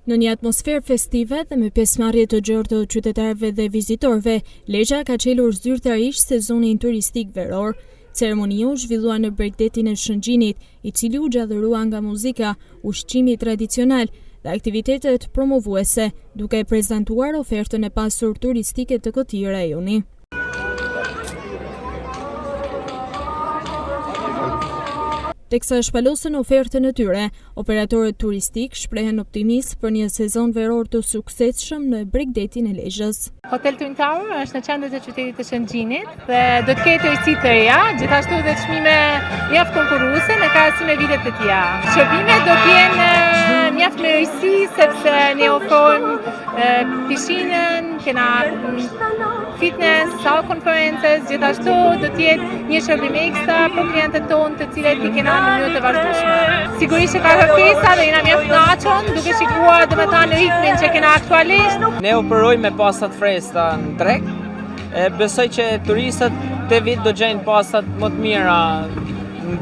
Në një atmosferë festive dhe me pjesëmarrje të gjerë të qytetarëve dhe vizitorëve, Lezha ka çelur zyrtarisht sezonin turistik veror. Ceremonia u zhvillua në bregdetin e Shëngjinit, i cili u gjallërua nga muzika, ushqimi tradicional dhe aktivitetet promovuese, duke prezantuar ofertën e pasur turistike të këtij rajoni. Teksa shpalosën ofertën e tyre, operatorët turistikë shprehen optimistë për një sezon veror të suksesshëm në bregdetin e Lezhës. Hotel Twin Tower është në qendër të qytetit të Shëngjinit dhe do të ketë risi të reja, gjithashtu dhe çmime mjaft konkurruese në krahasim me vitet e tjera. Shërbimet do të jenë mjaft me risi sepse ne ofrojmë pishinën, kena fitness, sallë konferences, gjithashtu do të jetë një shërbim ekstra për klientët tonë të cilët i kena në mënyrë të vazhdueshme. Sigurisht që ka kërkesa dhe jena mjaft kënaqun, duke shikuar domethënë ritmin që kena aktualisht. Ne operojmë me pasta të freskëta në treg. E besoj që turistët këtë vit do gjejnë pastat më të mira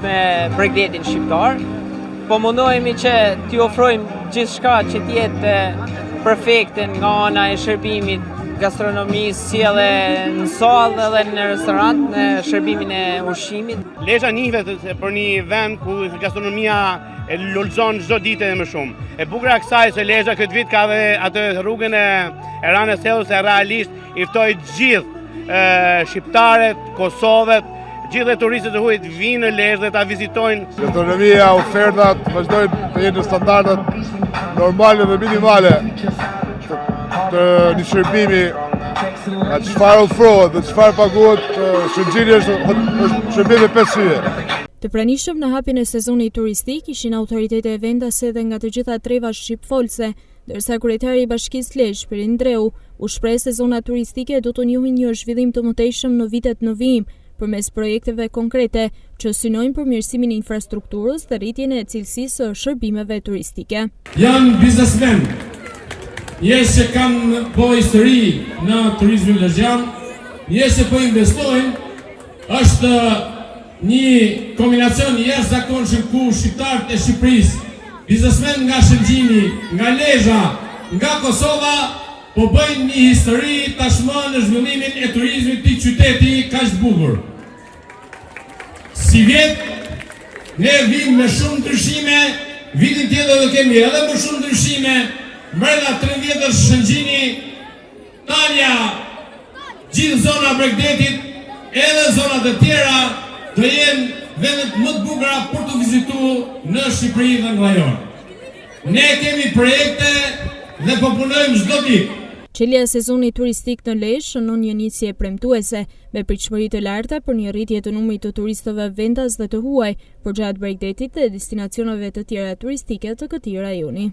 me bregdetin shqiptar. Po mundohemi që t'i ofrojmë gjithçka që të jetë perfekte nga ana e shërbimit, gastronomisë, si edhe në sallë edhe në restorant, në shërbimin e ushqimit. Lezha njihet për një vend ku gastronomia e lulëzon çdo ditë edhe më shumë. E bukura e kësaj se Lezha këtë vit ka dhe atë rrugën e e Ranës Sellës e realisht I ftoj gjithë shqiptarët, Kosovët, gjithë dhe turistët e huaj të vinë në Lezhë dhe ta vizitojnë. Gastronomia, ofertat, vazhdojnë të jenë në standardet normale dhe minimale të një shërbimi nga çfarë ofrohet dhe çfarë paguhet, Shëngjini është, është shërbim me 5 yje. Të pranishëm në hapjen e sezonit turistik ishin autoritete vendase dhe nga të gjitha trevat shqipfolëse, Ndërsa kryetari i Bashkisë Lezhë, Pjerin Ndreu, u shpreh se zona turistike do të njohin një zhvillim të mëtejshëm në vitet në vijim, përmes projekteve konkrete që synojnë përmirësimin e infrastrukturës dhe rritjen e cilësisë së shërbimeve turistike. Janë biznesmenë, njerëz që kanë bo histori në turizmin lezhjan, njerëz që po investojnë, është Një kombinacion i jashtëzakonshëm ku shqiptarët e Shqipërisë, biznesmenë nga Shëngjini, nga Lezha, nga Kosova, po bëjnë një histori tashmë në zhvillimin e turizmit të këtij qyteti kaq të bukur. Sivjet ne vijmë me shumë ndryshime, vitin tjetër do kemi edhe më shumë ndryshime, mbrenda 3 vjetësh Shëngjini Tallja, gjithë zona e bregdetit, edhe zonat e tjera do jenë vendet më të bukura për t'u vizitu në Shqipëri dhe në rajon. Ne kemi projekte dhe po punojmë çdo ditë. Çelja e sezonit turistik në Lezhë shënon një nisje premtuese, me pritshmëri të larta për një rritje të numrit të turistëve vendas dhe të huaj përgjatë bregdetit dhe destinacioneve të tjera turistike të këtij rajoni.